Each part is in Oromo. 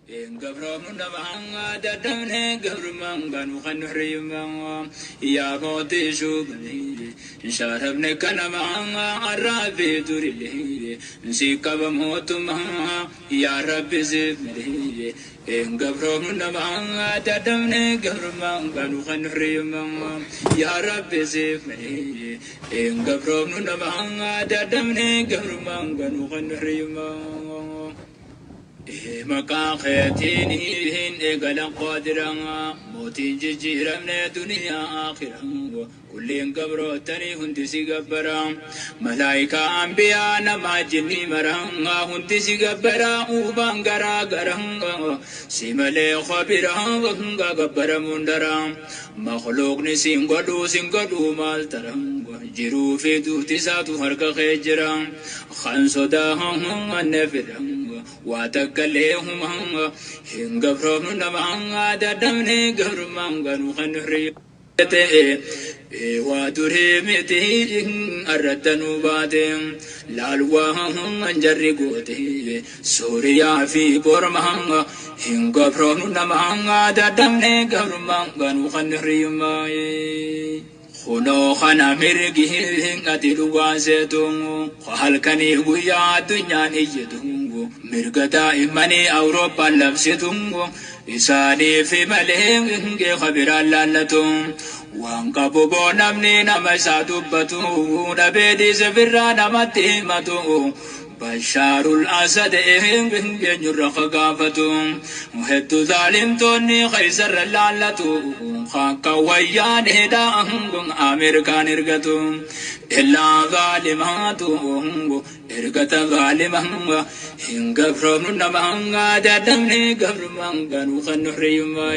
Gabroomnu nama dadhabne gabrummaan ganu kan hiriyummaa yaa mootii shuubalee sharafne kanama arraafi durillee si qaba mootummaa yaa rabbi siif malee. Gabroomnu nama dadhabne gabrummaan ganu kan hiriyummaa yaa rabbi siif malee. Gabroomnu nama dadhabne gabrummaan ganu kan hiriyummaa. Maqaa keetiin hin eegalan qaadiraa mootiin jijjiiramne duniyaa akhiraa kulliin gabrootanii hundi si gabbara malaayikaa ambiyaa namaa jinnii maraa hundi si gabbara uubaan garaa garaa si malee khabiraa gabbaramuun daraa makhluuqni siin godhuu siin godhuu maal tara jiruu fi duuti isaatu harka kee jira kan sodaa hanne fedha waa takka illee humaa hin gabroomnu nama dadhabne gabrummaan ganuu kan ta'e waa durii miti arrattanuu baate laal waa jarri goote Suuriyaa fi Bormaa hin gabroomnu nama dadhabne gabrummaan ganuu kan hiriyummaa. Kunoo kana mirgi ati dhugaa seetu halkanii guyyaa addunyaan iyyitu mirga daa'immanii Awurooppaan labsitu isaaniif malee kabiraan laallatu waan qabu boo namni nama isaa dubbatu dhabee dhiise birraa namatti himatu. Bashaarul Asad eenyurra gaafatu hedduu zaalimtoonni keeysarra laallatu akka wayyaaneedha Ameerikaan ergatu illaa zaalimaatu ergata zaalima hin gabroomnu nama dadhabne gabrummaan ganuu kan nuhriyummaa.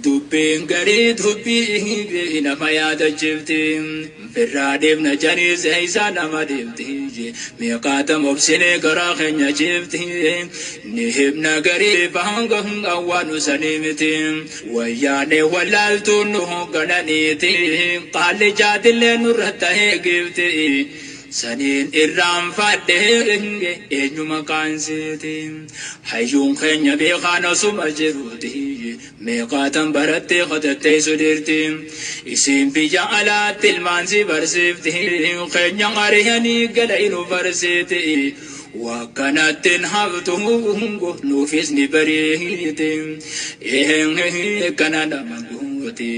Dubbiin garii dubbii nama yaadachiifti. Birraa deemna janiis eeysaa nama deemti. Meeqaatam obsinee garaa keenya ciifti. Ni himna garii baanga waan sanii miti. Wayyaanee wallaaltuun nu hooggananiiti. Qaalli jaatillee nurra ta'ee giifti. Saniin irraanfadhe eenyu maqaan siiti. Hayyuun keenya beekaan osuma jiruuti. Meeqaatan barattee qotattee sudirti. Isiin biyya alaatti ilmaan si barsiifti. Keenya ari'anii gala inu barsiiti. Wakkanattiin haftu nuufis ni bariiti. Kana nama gooti.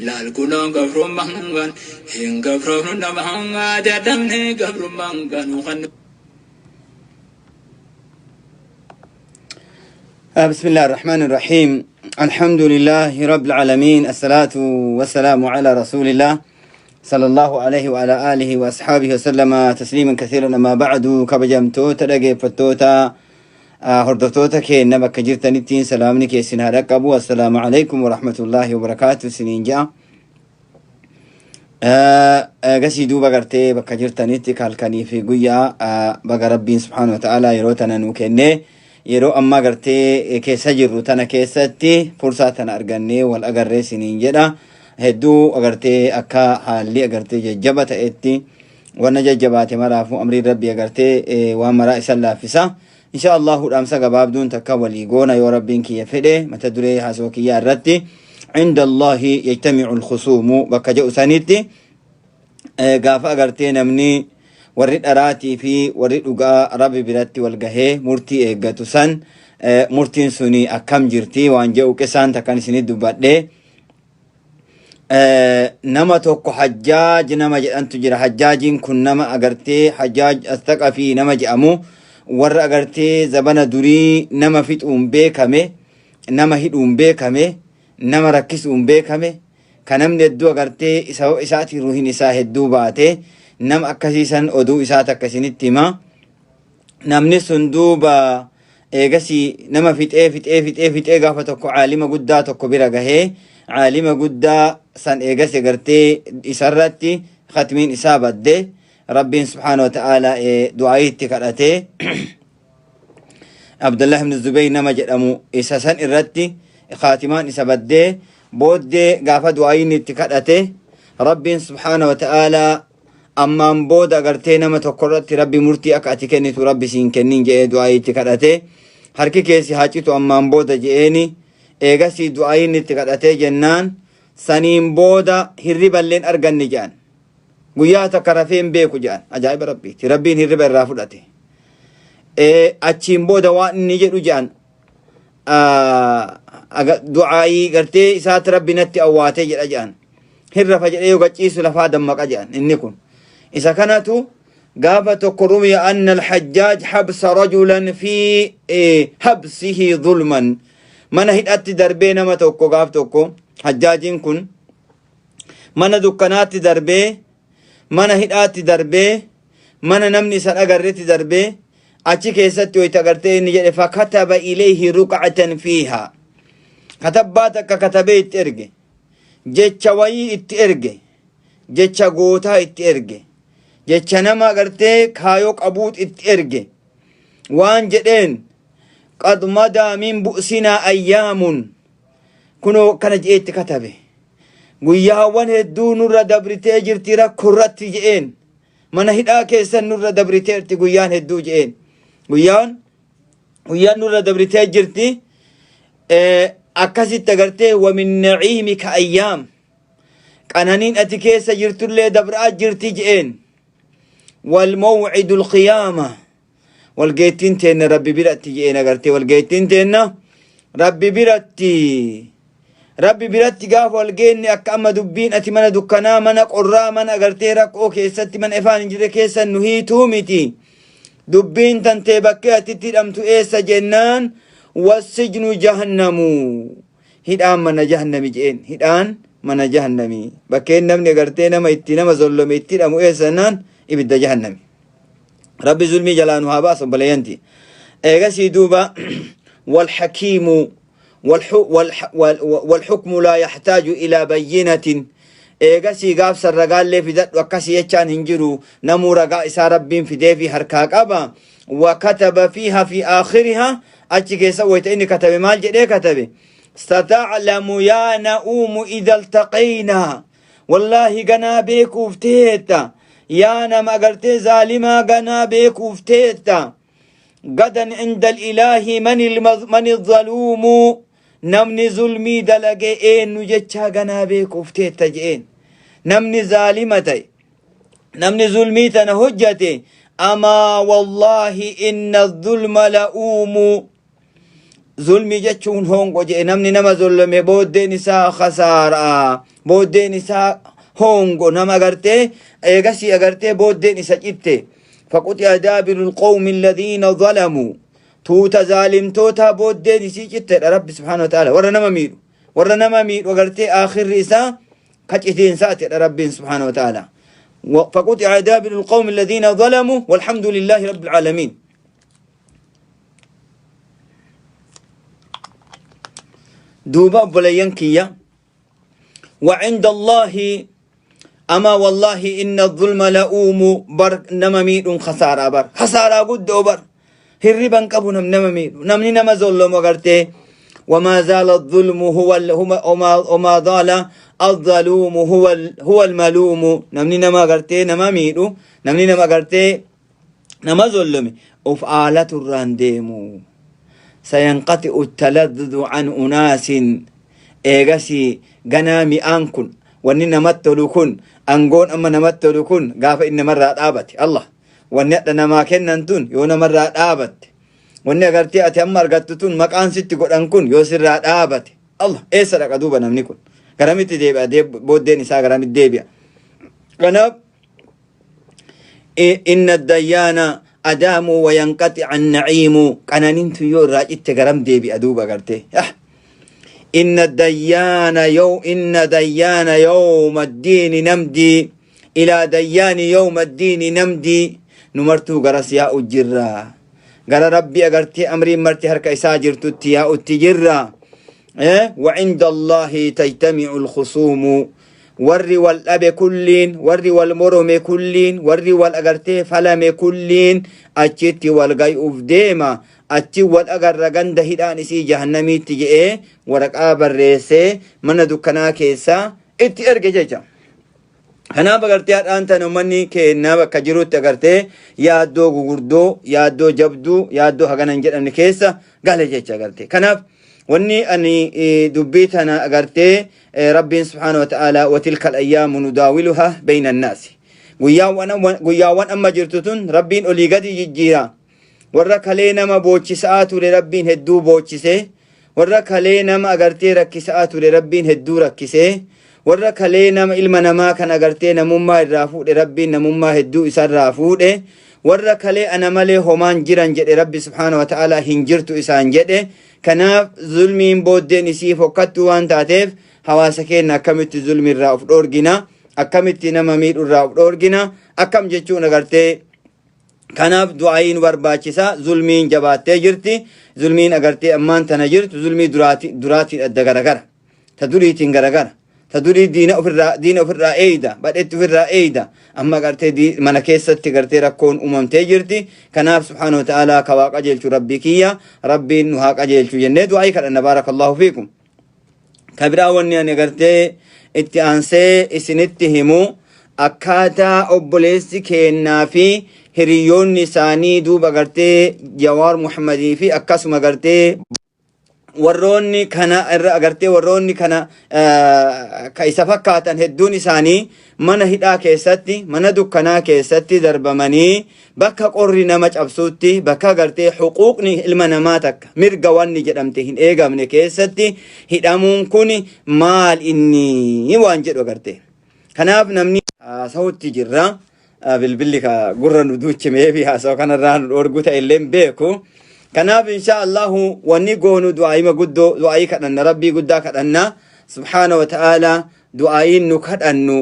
Laal kunoo gabrummaan hin gabroomnu nama dadhabne gabrummaan ganuu kan. بسم الله الرحمن الرحيم، الحمد لله رب العالمين، الصلاة والسلام على رسول الله صلى الله عليه وعلى آله وأصحابه وسلم تسليما كثيرا. أما بعد، kabajamtoota dhaggeeffattoota hordoftoota keenya bakka jirtanittiin salaamni keessin haa dhaqqabu. السلام عليكم ورحمة الله وبركاته siniin ja'a. Gasii duuba gartee bakka jirtanitti halkanii fi guyyaa baga rabbiin سبحانه وتعالى yeroo tana nuu kennee yeroo ammaa gartee keessa jirru tana keessatti fursaa tana argannee wal agarree siniin jedha. Hedduu agartee akka haalli agartee jajjaba ta'etti wanna jajjabaate maraafuu amriin rabbii agartee waan maraa isan laaffisa. إن شاء الله dhaamsa gabaabduun takka walii goona yoo rabbiin kiyya fedhe mata duree haasoo kiyyaa irratti عند الله يجتمع الخصوم bakka jedhu sanitti gaafa agartee namni warri dharaatii fi warri dhugaa rabbi biratti wal gahee murtii eeggatu san murtiin suni akkam jirti waan jedhu qisaan takkan isinit dubbadhe. Nama tokko Hajjaaj nama jedhantu jira. Hajjaajiin kun nama agartee Hajjaaj Astaqafii nama jedhamu, warra agartee zabana durii nama fixuun beekame, nama hidhuun beekame, nama rakkisuun beekame, ka namni hedduu agartee sababa isaatiin ruhiin isaa hedduu baate, nama akkasiisan oduu isaa takka isinitti hima. Namni sun duuba eegasii nama fixee fixee fixee fixee gaafa tokko caalima guddaa tokko bira gahee, caalima guddaa san eegas agartee isarratti khatmiin isaa badde. Rabbiin سبحانه وتعالى du'aayii itti kadhatee, Abdullah ibn Zubayr nama jedhamu isa san irratti khaatimaan isa baddee booddee gaafa du'aayiin itti kadhate rabbiin سبحانه وتعالى ammaan booda agartee nama tokko irratti rabbi murtii akka ati kennitu rabbi siin kennin jedhee du'aayii itti kadhate. Harki kee si haa citu ammaan booda je'eeni. Eegasii du'aayiin itti kadhatee jennaan saniin booda hirriballeen arganne je'an. Guyyaa takka rafee hin beeku je'an. Ajaa'iba Rabbiiti. Rabbiin hirriba irraa fudhate. Achiin booda waan inni jedhu je'an du'aayii gartee isaatti Rabbi natti awwaatee jedha je'an. Hin rafa jedhee yoo gachiisu lafaa dammaqa je'an inni kun. Isa kanatu gaafa tokko rumiya anna al-hajjaaj habsa rajulan fi habsihi zulman. Mana hidhatti darbee nama tokko gaaf tokko hajjaajiin kun mana dukkanaatti darbee mana hidhaatti darbee mana namni isan agarretti darbee achi keessatti wayta gartee inni jedhe fakataba ilayhi ruq'atan fiiha katabbaa takka katabee itti erge jecha wayii itti erge jecha gootaa itti erge jecha nama gartee kaayoo qabuut itti erge waan jedheen qad madaa min bu'sinaa ayyaamun kunoo kana je'ee itti katabe guyyaawwan hedduu nurra dabritee jirti rakko irratti je'een mana hidhaa keessan nurra dabriteerti guyyaan hedduu je'een guyyaan guyyaan nurra dabritee jirti akkasitti agartee wamin naciimika ayyaam qananiin ati keessa jirtullee dabraa jirti je'een wal mawcidu alqiyaama walgeettiin teenna rabbi biratti je'een agartee walgeettiin teenna rabbi biratti rabbi biratti gaafa walgeenni akka amma dubbiin ati mana dukkanaa mana qorraa mana agartee rakkoo keessatti mana ifaan hin jirre keessa nu hiituu miti dubbiin tantee bakkee atitti hidhamtu eessa jennaan wassijnu jahannamu hidhaan mana jahannami je'een hidhaan mana jahannami bakkeen namni agartee nama itti nama zollome itti hidhamu eessa jennaan ibidda jahannami Rabbi zulmii jalaa nu haa baasu obboleeyyanti. Eegasii duuba walhakiimu walhukmu laa yaxtaaju ilaa bayyinatin eegasii gaafsan ragaallee fidadhu akkasii jechaan hin jiru namuu ragaa isaa rabbiin fideefi harkaa qaba wakataba fiiha fi aakhiriha achi keessa wayta inni katabe maal jedhee katabe sataclamu yaa na'uumu ida iltaqaynaa Wallaahi ganaa beekuuf teetta. Yaa nama agartee zaalimaa ganaa beekuuf teetta. Gadan inda ilaahi mani zaluumu namni zulmii dalage eenyu jechaa ganaa beekuuf teetta je'een. Namni zaalima ta'e namni zulmii tana hojjate amaa wallaahi inna zulma la'uumu Zulmii jechuun hongo jedhe namni nama zollome booddeen isaa khasaaraa booddeen isaa hongo nama agartee eegasii agartee booddeen isa citte faquxi'a daabiru lqawmi alladhiina zalamuu tuuta zaalimtootaa booddeen isii cittedha rabbi subhaanahu wa ta'ala warra nama miidhu warra nama miidhu agartee aakhirri isaa kacitiinsaatidha rabbiin subhaanahu wa ta'ala فقطع دابر القوم الذين ظلموا والحمد لله رب العالمين duuba obboleeyyan kiyya وعند الله أما والله إن الظلم لؤوم بر نما ميدون خسارة بر خسارة قد بر هربا قبو نم نما ميدو نمني نما ظلم وغرتي وما زال الظلم هو وما وما زال الظلوم هو هو الملوم نمني نما غرتي نما ميدو نمني نما غرتي nama zollome of aalatu irraan deemu sayanqati'u taladdudu an unaasin eegasii ganaa mi'aan kun wanni namatti tolu kun angoon amma namatti tolu kun gaafa inni namarraa dhaabate Allah wanni hadha namaa kennan tun yoo namarraa dhaabatte wanni agartee ati amma argattu tun maqaan sitti godhan kun yoo sirraa dhaabate Allah eessa dhaqa duuba namni kun garamitti deebi'a booddeen isaa garamitti deebi'a kanaaf Inna dayyaana adaamu wayanqaxica naciimu qananiin tun yoo irraa citte garam deebi'a duuba gartee inna dayyaana yow inna dayyaana yawma addiini namdii ilaa dayyaani yawma addiini namdii nu martuu garas yaa'u jirra gara rabbi agartee amriin marti harka isaa jirtutti yaa'utti jirra wa inda allahi tajtamicu alkhusuumu Warri wal dhabe kulliin, warri wal morome kulliin, warri wal agartee falame kulliin achitti wal gay'uuf deema. Achi wal agarra ganda hidhaan isii jahannamiitti je'ee waraqaa barreessee mana dukkanaa keessaa itti erge jecha. Kanaaf agartee hadhaan tana uummanni keenya bakka jirutti agartee yaaddoo gugurdoo, yaaddoo jabduu, yaaddoo hagana hin jedhamne keessa gale jecha agartee. Kanaaf wanni ani dubbii tana agartee Rabbiin subhaanahu wa ta'ala watilkal ayyaamu nudaawiluha bayna annaasi. Guyyaawwan amma jirtu tun Rabbiin olii gadi jijjiira. Warra kalee nama boochisa'aa ture Rabbiin hedduu boochisee, warra kalee nama agartee rakkisa'aa ture Rabbiin hedduu rakkisee, warra kalee nama ilma namaa kan agartee namummaa irraa fuudhe Rabbiin namummaa hedduu isarraa fuudhe, warra kalee ana malee homaan jiran jedhe Rabbi subhaana wa ta'aalaa hin jirtu isaan jedhe. Kanaaf zulmiin booddeen isii fokkattuu waan taateef hawaasa keenya akkamitti zulmi irraa of dhoorgina, akkamitti nama miidhu irraa of dhoorgina, akkam jechuun agartee Kanaaf du'aayii nu barbaachisa. Zulmiin jabaattee jirti. Zulmiin agartee ammaan tana jirtu zulmii duraatiin adda garagara. Ta duriitiin garagara. Ta durii diina ofirraa diina ofirraa eeyda. Badhetti ofirraa eeyda. Amma agartee mana keessatti agartee rakkoon uumamtee jirti. Kanaaf subhaanahu wa ta'aalaa ka waa qajeelchu Rabbii kiyya. Rabbiin nu haa qajeelchu jennee du'aayii kadhanna. Baarakallahu fiikum. Ka biraa wanni ani agartee itti aansee isinitti himu akkaataa obboleessi keennaa fi hiriyoonni isaanii duuba agartee Jawaar Muhammadii fi akkasuma agartee warroonni kana irra agartee warroonni kana ka isa fakkaatan hedduun isaanii mana hidhaa keessatti mana dukkanaa keessatti darbamanii Bakka qorri nama cabsuutti, bakka gartee huquuqni ilma namaa takka mirga wanni jedhamte hin eegamne keessatti hidhamuun kun maal inni waan jedhu agartee. Kanaaf namni haasahutti jirra. Bilbilli ka gurra nu duuchimee fi haasawa kanarraa nu dhoorgu ta'e illee hin beeku. Kanaaf insha Allahu wanni goonu du'aayima guddoo du'aayii kadhanna rabbii guddaa kadhanna subhaana wa ta'ala Du'aa'iin nu kadhannu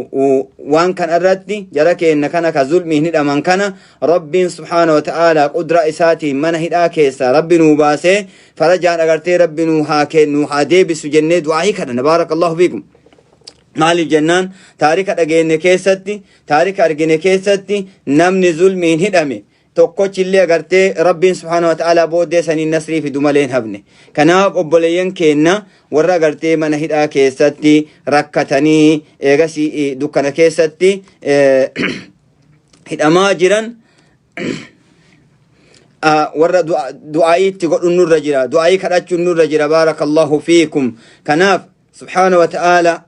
waan kana irratti jara keenna kana ka zulmiin hidhaman kana Rabbiin subhaana wa ta'aalaa qudraa isaatiin mana hidhaa keessaa Rabbi nuu baasee farajaan agartee Rabbi nuu haa kennu haa deebisu jennee du'aa'ii kadhanna. Baarakallahu fiikum. Maaliif jennaan taarika dhageenne keessatti taarika argine keessatti namni zulmiin hidhame tokkochillee agartee Rabbiin subhaanahu wa ta'aalaa booddee saniin nasrii fidu malee hin hafne. Kanaaf obboleeyyan keenna warra agartee mana hidhaa keessatti rakkatanii eegasii dukkana keessatti hidhamaa jiran warra du'aa'ii itti godhuun nurra jira. Du'aa'ii kadhachuun nurra jira. Baarakallahu fiikum. Kanaaf subhaanahu wa ta'aalaa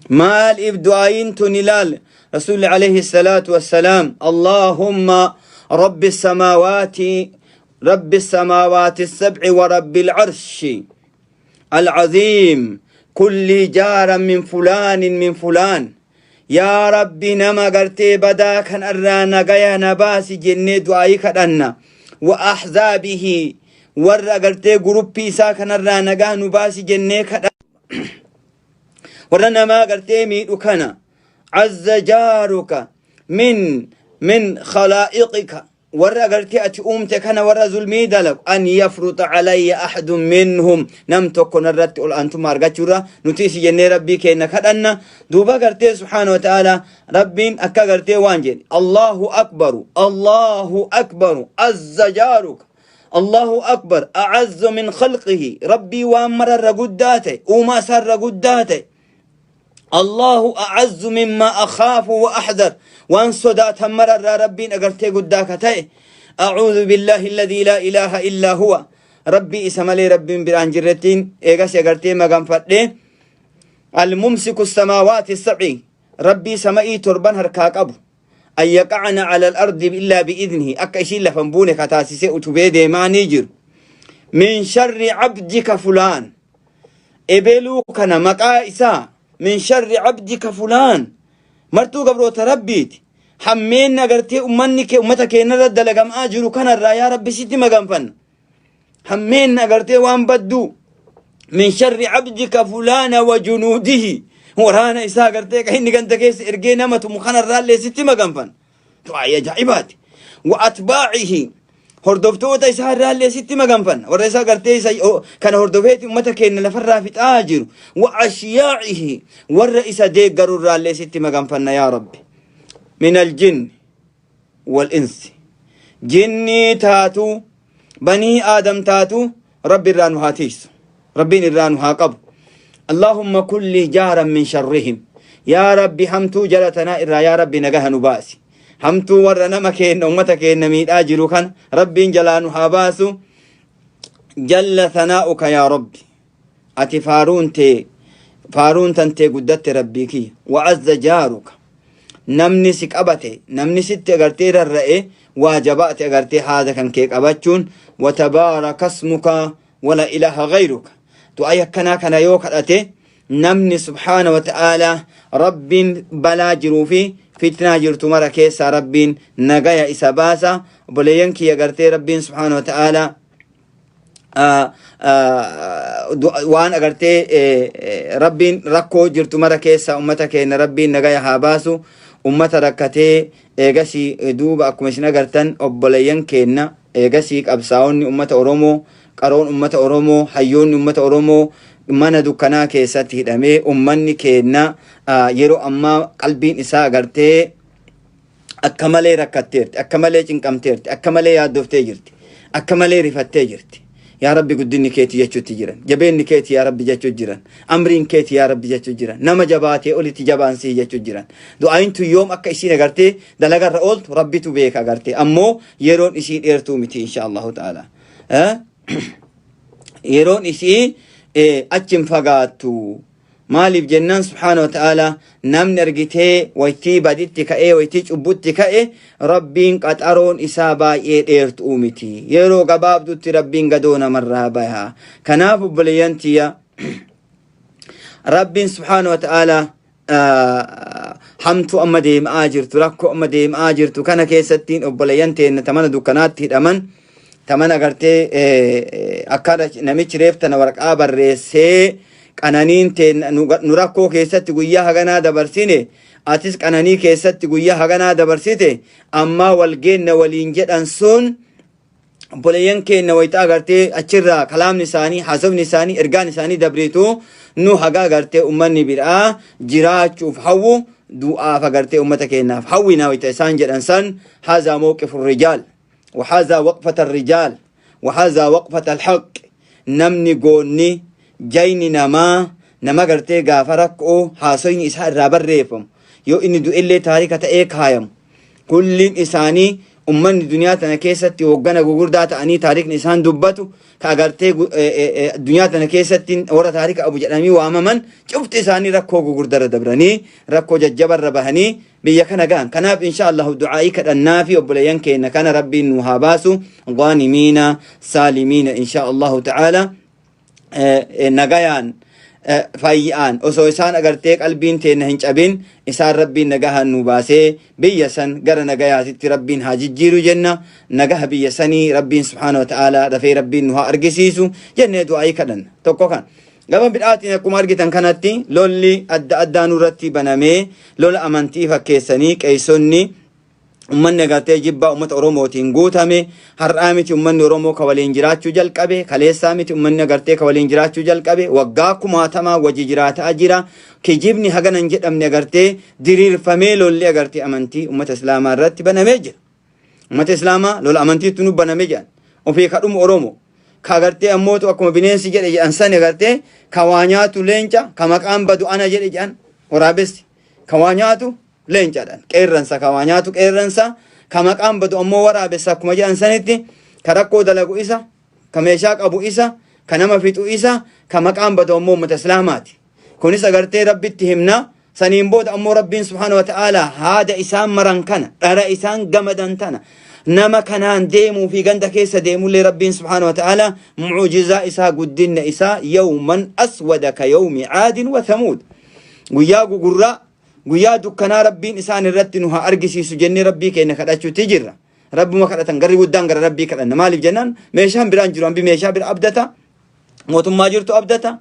Maaliif du'aayiin tun ilaal Rasuulli alayhi salaatu wassalaam Allaahumma rabbi samaawaati rabbi samaawaati sab'i wa rabbi al'arshi al'aziim kulli jaaran min fulaanin min fulaan yaa rabbi nama gartee badaa kanarraa nagaya na baasi jennee du'aayii kadhanna wa ahzaabihi warra gartee guruppii isaa kanarraa nagaa nu baasi jennee kadhanna warra namaa gartee miidhu kana azza jaaruka min khalaa'iqika warra agartee ati uumte kana warra zulmii dalagu an yafruxa alayya ahadun minhum nam tokko narratti ol aantummaa argachuurra nuti isi jennee rabbii keenna kadhanna. Duuba gartee subhaana wa ta'ala rabbiin akka gartee waan jedhe Allahu akbaru Allahu akbaru azza jaaruka Allahu akbar a'azzu min khalqihi rabbii waan mararra guddaa ta'e uumaa isaarra guddaa ta'e Allahu a'azzu mimma akhaafu wa ahdar waan sodaatan mararraa rabbiin agartee guddaa ka ta'e a'uudhu billahi alladhii laa ilaaha illaa huwa rabbii isa malee rabbiin biraan jirrettiin eegas agartee maganfadhe almumsiku samaawaati sab'i rabbii sama'ii torban harkaa qabu an yaqa'ana ala al-ardi illaa bi'idnihi akka isiin lafa hin buune ka taasisee utubee deemaanii jiru min sharri abdika fulaan ebeluu kana maqaa isaa min sharri abdika fulaan martuu gabroota rabbiiti hammeenna agartee ummanni kee ummata keenyarra dalagamaa jiru kanarraa yaa rabbi sitti maganfanna hammeenna agartee waan badduu min sharri abdika fulaana wa junuudihi waraana isaa agartee ka inni ganda keessa ergee nama tumu kanarraallee sitti maganfanna du'aa'ii ajaa'ibaati wa atbaacihi hordoftoota isaa irraallee sitti maganfanna warra isaa gartee isa kana hordofeeti ummata keenya lafarraa fixaa jiru wa ashyaacihi warra isa deeggaru irraallee sitti maganfanna yaa rabbi min aljinni wal insi jinnii taatu banii aadam taatu rabbi irraa nu haa tiiksu rabbiin irraa nu haa qabu. Allahumma kulli jaaran min sharrihim. Yaa Rabbi, hamtuu jala tanaa irraa yaa Rabbi nagaha nu baasi. Hamtuu warra nama keenna, ummata keenna miidhaa jiru kana Rabbiin jalaa nu haa baasu. Jalla thanaa'uka yaa Rabbi. Ati faaruun tee, faaruun tantee guddatte, Rabbii kiyya. Wa azza jaaruka. Namni si qabate, namni sitti agartee rarra'e, waa jabaate agartee haada kan kee qabachuun. Wa tabaaraka ismuka wala ilaha ghayruka. Du'aa akkanaa kana yoo kadhate namni, subhaana wa ta'aalaa, Rabbiin balaa jiruu fi fitnaa jirtu mara keessaa Rabbiin nagaya isa baasa. Obboleeyyan kiyya, gartee Rabbiin subhaana wa ta'aalaa waan agartee Rabbiin rakkoo jirtu mara keessa ummata keenya Rabbiin nagaya haa baasu. Ummata rakkatee eegasii duuba akkuma isin agartan, obboleeyyan keenya eegasii qabsaa'onni ummata Oromoo, qaroon ummata Oromoo, hayyoonni ummata Oromoo mana dukkanaa keessatti hidhamee, ummanni keenya yeroo ammaa qalbiin isaa agartee akka malee rakkatteerti, akka malee cinqamteerti, akka malee yaaddoftee jirti, akka malee rifattee jirti. Yaa Rabbi, guddinni keeti jechuutti jiran, jabeenni keeti yaa Rabbi jechuu jiran, amriin keeti yaa Rabbi jechuu jiran, nama jabaatee olitti jabaan sii jechuu jiran. Du'aayin tun yoom akka isiin agartee dalagarra ooltu Rabbitu beeka. Agartee ammoo yeroon isii dheertuu miti, insha Allahu ta'ala. Yeroon isii achi hin fagaattu. Maaliif jennaan, subhaana wa ta'ala, namni argitee waytii baditti ka'ee, waytii cubbutti ka'e, Rabbiin qaxaroon isaa baay'ee dheertuu miti. Yeroo gabaabdutti Rabbiin gadoo namarraa baha. Kanaaf obboleeyyan tiyya, Rabbiin subhaana wa ta'ala hamtuu amma deemaa jirtu, rakkoo amma deemaa jirtu kana keessattiin obboleeyyan teenna ta mana dukkanaatti hidhaman, ta mana gartee akka namichi reef tana waraqaa barreessee, qananiin teenna nu rakkoo keessatti guyyaa haganaa dabarsine, atis qananii keessatti guyyaa haganaa dabarsite, ammaa wal geenna waliin jedhan sun, obboleeyyan keenya wayita agartee achirraa kalaamni isaanii, haasofni isaanii, ergaan isaanii dabriitu, nu haga agartee ummanni biraa jiraachuuf hawwu du'aaf agartee ummata keenyaaf hawwina wayita isaan jedhan san, haazaa mawqifu rijaal وهذا وقفة الرجال وهذا وقفة الحق. Namni goonni jayni namaa nama gartee gaafa rakkoo haasoyni isaa irraa barreeffamu, yoo inni du'ellee taarika ta'ee kaayamu, kulliin isaanii ummanni duniyaa tana keessatti hoggana gugurdaa ta'anii taarikni isaan dubbatu, ka agartee duniyaa tana keessatti warra taarika qabu jedhamii waamaman, cufti isaanii rakkoo gugurdarra dabranii, rakkoo jajjabarra bahanii biyya kana gahan. Kanaaf insha Allahu du'aa'ii kadhannaa fi obboleeyyan keenya kana Rabbiin nu haa baasu ghaanimiina saalimiina, insha Allahu ta'ala, nagayaan fayyaan, osoo isaan agartee qalbiin teenna hin cabin, isaan Rabbiin nagahaan nu baasee biyya san gara nagayaatitti Rabbiin haa jijjiiru jenna. Nagaha biyya sanii Rabbiin subhaana wa ta'ala dafee Rabbiin nu haa argisiisu jennee du'aa'ii kadhanna. Tokko kan gama bidhaatiin akkuma argitan kanatti lolli adda addaa nurratti banamee, lola amantii fakkeessanii qeessonni, ummanni agartee jibbaa ummata Oromootiin guutame. Har'aa miti ummanni Oromoo ka waliin jiraachuu jalqabe, kaleessaa miti ummanni agartee ka waliin jiraachuu jalqabe, waggaa kumaatamaa wajji jiraataa jira. Kijibni hagana hin jedhamne agartee diriirfamee lolli agartee amantii ummata Islaamaa irratti banamee jira. Ummata Islaamaa lola amantiitti nu baname jedhan. Ofii kadhumu Oromoo ka agartee ammootu akkuma bineensi jedhe jedhan sani, agartee ka waa nyaatu leenca, ka maqaan badu ana jedhe jedhan waraabessi. Ka waa nyaatu leencadhaan qeerransa, ka waa nyaatu qeerransa, ka maqaan badu ammoo waraabessa akkuma jedhan sanitti, ka rakkoo dalagu isa, ka meeshaa qabu isa, ka nama fixu isa, ka maqaan badu ammoo uummata Islaamaati. Kunis agartee Rabbitti himna. Saniin booda ammoo Rabbiin subhaana wa ta'ala haada isaan maran kana, dhara isaan gamadan tana, nama kanaan deemuu fi ganda keessa deemullee, Rabbiin subhaana wa ta'ala mu'ujizaa isaa, guddinna isaa, yawman aswada ka yawmi caadin wa thamuud, guyyaa gugurraa, guyyaa dukkanaa Rabbiin isaan irratti nu haa argisiisu jennee Rabbii keenya kadhachuutti jirra. Rabbuma kadhatan, garri guddaan gara Rabbii kadhanna. Maaliif jennaan, meeshaan biraan jiru, hambi meeshaa bira abdata, mootummaa jirtu abdata,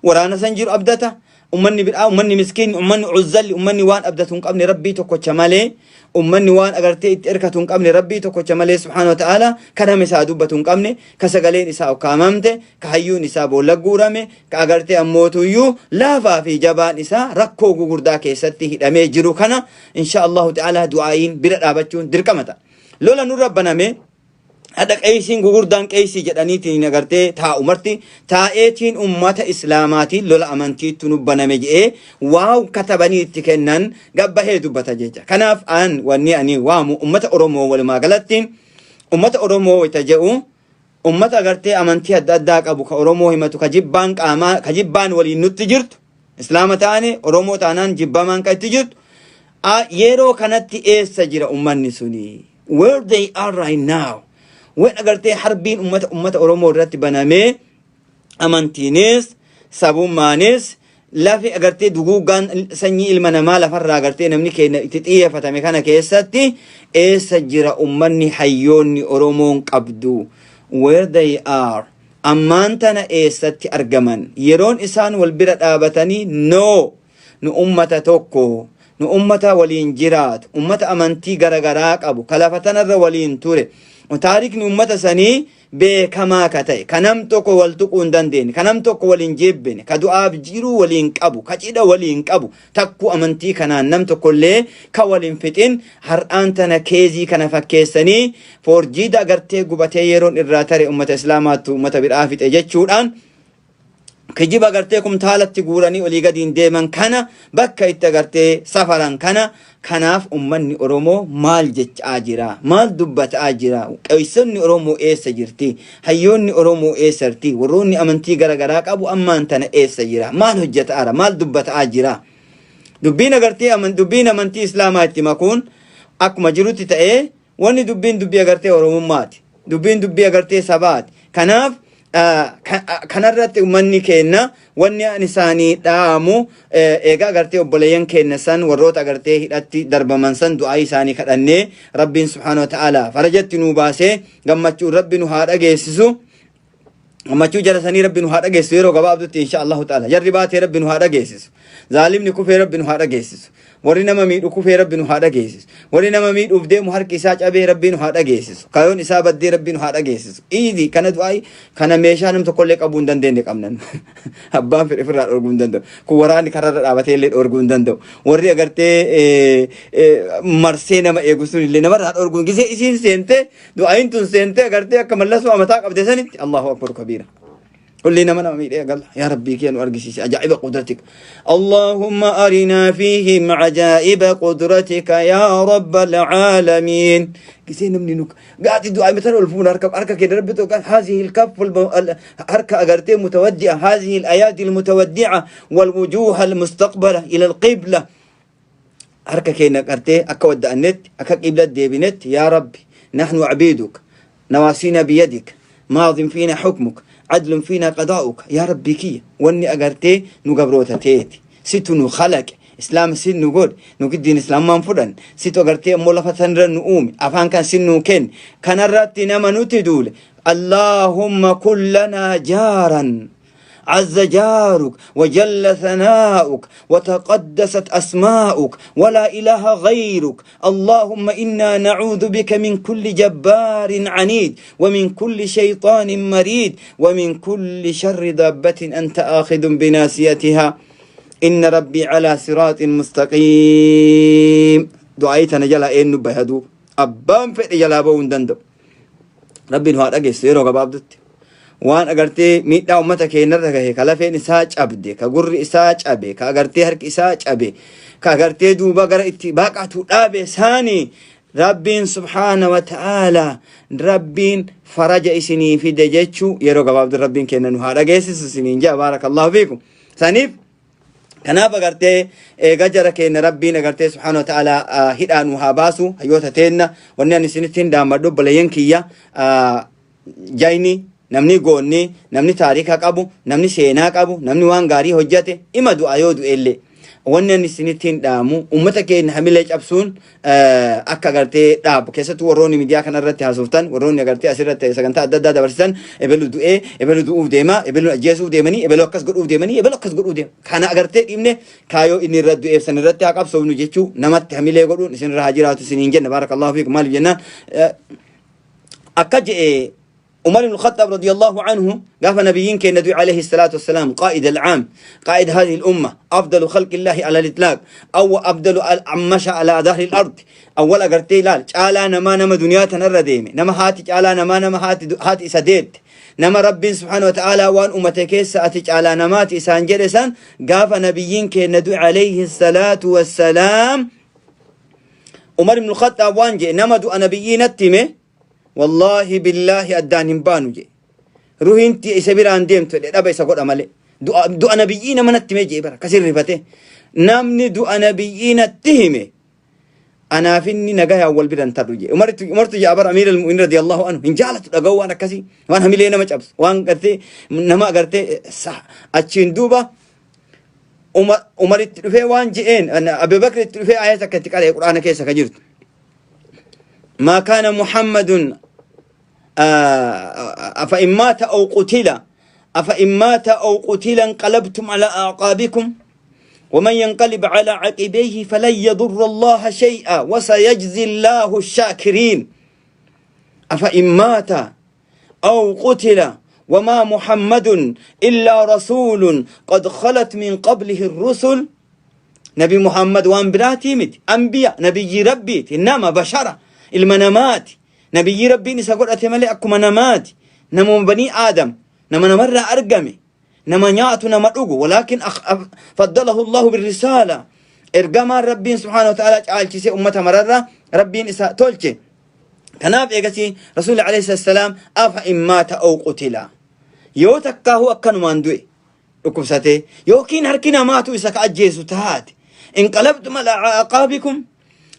waraana san jiru abdata. Ummanni biraa, ummanni miskiinni, ummanni uzzalli, ummanni waan abdatu hin qabne Rabbii tokkocha malee, ummanni waan agartee itti erkatu hin qabne Rabbii tokkocha malee, subhaana wa ta'ala, ka nama isaa dubbatu hin qabne, ka sagaleen isaa ukkaamamte, ka hayyuun isaa boolla guurame, ka agartee ammootuyyuu laafaa fi jabaan isaa rakkoo gugurdaa keessatti hidhamee jiru kana, insha Allahu ta'ala, du'aa'iin bira dhaabachuun dirqama ta'a. Lola nurra baname. Hadha qeeysiin gugurdaan qeeysii jedhaniitiin agartee taa'u marti taa'eetiin ummata islaamaatiin lola amantiittu nu baname je'ee waaw katabanii itti kennan gabbahee dubbata jecha. Kanaaf an wanni ani waamu ummata Oromoo walumaa galatti ummata Oromoo wayta je'u ummata agartee amantii adda addaa qabu ka Oromoo himatu ka jibbaan qaamaa ka jibbaan waliin nutti jirtu Islaama taane Oromoo taanaan jibbamaan ka itti jirtu yeroo kanatti eessa jira ummanni suni? Where they are right now? When agartee harbiin ummata Oromoo irratti banamee amantiinis sabummaanis lafi agartee duguuggaan sanyii ilma namaa lafarraa agartee namni keenya itti xiyyeeffatame kana keessatti eessa jira ummanni hayyoonni Oromoon qabdu? Where they are? Ammaan tana eessatti argaman? Yeroon isaan wal bira dhaabatanii, no, nu ummata tokko, nu ummata waliin jiraatu, ummata amantii garagaraa qabu, ka lafa tanarra waliin ture, taarikni ummata sanii beekamaa ka ta'e, ka nam tokko wal tuquu hin dandeenye, ka nam tokko waliin jibbine, ka du'aaf jiruu waliin qabu, ka cidha waliin qabu, takkuu amantii kanaan nam tokkollee ka waliin fixin, har'aan tana keezii kana fakkeessanii foorjiida agartee gubatee yeroon irraa tare ummata islaamaattu ummata biraa fixe jechuudhaan kijiba agartee kumtaalatti guuranii olii gadiin deeman kana bakka itti agartee safaran kana. Kanaaf ummanni Oromoo maal jechaa jira? Maal dubbataa jira? Qeessonni Oromoo eessa jirti? Hayyoonni Oromoo eessa jirti? Warroonni amantii garaagaraa qabu ammaan tana eessa jira? Maal hojjetaara? Maal dubbataa jira? Dubbiin agartee dubbiin amantii Islaamaa itti makuun akkuma jirutti ta'ee, wanni dubbiin dubbii agartee Oromummaati. Dubbiin dubbii agartee sabaati. Kanaaf kanarratti uummanni keenya wanni ani isaanii dhaamu, egaa agartee obboleeyyan keenya san warroota agartee hidhatti darbaman san du'aa isaanii kadhannee Rabbiin subhaanahu wa ta'ala farajatti nuu baasee gammachuun Rabbi nu haa dhageessisu. Gammachuu jara sanii Rabbi nu haa dhageessisu yeroo gabaabdutti, insha Allahu ta'ala. Jarri baatee Rabbi nu haa dhageessisu. Zaalimni kufee Rabbi nu haa dhageessisu. Warri nama miidhu kufee Rabbi nu haa dhageessisu. Warri nama miidhuuf deemu harki isaa cabee Rabbi nu haa dhageessisu. Kayoon isaa baddee Rabbi nu haa dhageessisu. Iidi kana du'aa kana meeshaa nam tokkollee qabuu hin dandeenye qabnan. Abbaan fedhe ofirraa dhorguu hin danda'u. Kun waraanni kararra dhaabatee illee dhorguu hin danda'u. Warri agartee marsee nama eegu sun illee namarraa dhorguu gisee isiin seentee du'aayin tun seentee agartee akka mallasoo amataa qabde sanitti. Allahu akbar kabiira. Kulli nama nama miidhee gala. Yaa Rabbii kee nu argisiisi ajaa'iba qudratika. Allahumma arinaa fiihim ajaa'iba qudratika yaa rabbal aalamiin. Gisee namni nu gaati du'aa mitan ol fuuna harka kee darbe tokko hazihi alkaffu harka agartee mutawaddi'a, hazihi alayaadi almutawaddi'a wal wujuha almustaqbala ila alqibla, harka keenya qartee akka wadda'annetti akka qibla deebinetti, yaa Rabbi, nahnu abiiduk, nawaasiina biyadik, maadin fiina hukmuk, adlun fiina qadaa'uk. Yaa Rabbii kiyya, wanni agartee nu gabroota teeti, situ nu khalaqe, islaama sin nu godhe, nu giddiin islaamaan fudhan, situ agartee ammoo lafa tanirra nu uume, afaan kan sin nu kenne, kanarratti nama nuti duule, Allaahumma kullanaa jaaran. عز جارك وجل ثناؤك وتقدست أسماؤك ولا إله غيرك. اللهم إنا نعوذ بك من كل جبار عنيد ومن كل شيطان مريد ومن كل شر دابة أنت آخذ بناسيتها، إن ربي على صراط مستقيم. دعايتنا جلا إن بهدو أبان في جلا بون دندو. Rabbiin haa dhageessu yeroo gabaabdutti. Waan agartee miidhaa uummata keenyarra gahe, ka lafeen isaa cabde, ka gurri isaa cabe, ka agartee harki isaa cabe, ka agartee duuba gara itti baqatu dhaabe saani Rabbiin subhaana wa ta'ala Rabbiin faraja isinii fide jechuu yeroo gabaabdu Rabbiin keenya nu haa dhageessisu isiniin jaa. Baarakallahu fiikum. Saniif kanaaf agartee eega jara keenya Rabbiin agartee subhaana wa ta'ala hidhaa nu haa baasu hayyoota teenna. Wanni ani isinitti hin daammadhu, obboleeyyan kiyya, jayni namni goonni, namni taarika qabu, namni seenaa qabu, namni waan gaarii hojjate ima du'a. Yoo du'ellee wanni ani isinitti hin dhaamu, ummata keenya hamilee cabsuun akka agartee dhaabu, keessattuu warroonni miidiyaa kana irratti haasoftan, warroonni agartee asirratti sagantaa adda addaa dabarsitan, ebelu du'ee, ebelu du'uuf deema, ebelu ajjeesuuf deemanii, ebelu akkas godhuuf deemanii, ebelu akkas godhuuf deema, kana agartee dhiibne kaayoo inni irra du'eef san irratti haa qabsoofnu jechuu namatti hamilee godhuun isin irra haa jiraatu isiniin jenna. Baarakallahu fiikum. Maaliif jennaan, akka je'e Umar ibn Khattab radiyallahu anhu gaafa nabiyyiin keenya du'e alayhi salaatu wassalaam, qaa'id al-caam, qaa'id hadhihi al-umma, afdalu khalqi Illaahi ala al-itlaaq, aw afdalu masha ala dhahri al-ard, awwal agartee ilaal caalaa namaa nama duniyaa tanarra deeme, nama haati caalaa namaa, nama haati isa deette, nama Rabbiin subhaanahu wa ta'aalaa waan uumate keessa ati caalaa namaati isaan jedhe san, gaafa nabiyyiin keenya du'e alayhi salaatu wassalaam, Umar ibn Khattab waan jedhe: nama du'a nabiyyii natti hime, wallaahi billaahi addaan hin baanu jedhe. Ruhiin tiyya isa biraan deemtu jedhe, dhaba isa godha malee. Du'a nabiyyii nama natti hime jedhe bara kasin rifate. Namni du'a nabiyyii natti hime, anaaf inni nagayaan wal biran tarru jedhe. Umartu jedha bara, amiira al-mu'minin radiyallahu anhu hin jaalatu dhaga'uu waan akkasii, waan hamilee nama cabsu, waan gartee nama agartee achiin duuba Umaritti dhufee waan je'een, Abu Bakr itti dhufee ayata akka itti qara'e Qur'aana keessa ka jirtu. ما كان محمد أفإن مات أو قتل، أفإن مات أو قتل انقلبتم على أعقابكم، ومن ينقلب على عقبيه فلن يضر الله شيئا وسيجزي الله الشاكرين. أفإن مات أو قتل، وما محمد إلا رسول قد خلت من قبله الرسل. Nabi Muhammad waan biraatii miti. Anbiya, nabiyyi Rabbiiti. Nama bashara, ilma namaati. Nabiyyi Rabbiin isa godhate malee akkuma namaati. Namuma banii Aadam, nama namarraa argame, nama nyaatu, nama dhugu. Walaakin faddalahu Allahu birrisaala. Ergamaan Rabbiin subhaanahu wa ta'ala caalchisee ummata mararra Rabbiin isa tolche. Kanaaf eegasii Rasuulli alayhi salaam afa in maata aw qutila. Yoo takkaahuu akkanumaan du'e, dhukkubsatee yookiin harki namaatu isa ka ajjeesu taate, inqalabtum alaa aqaabikum,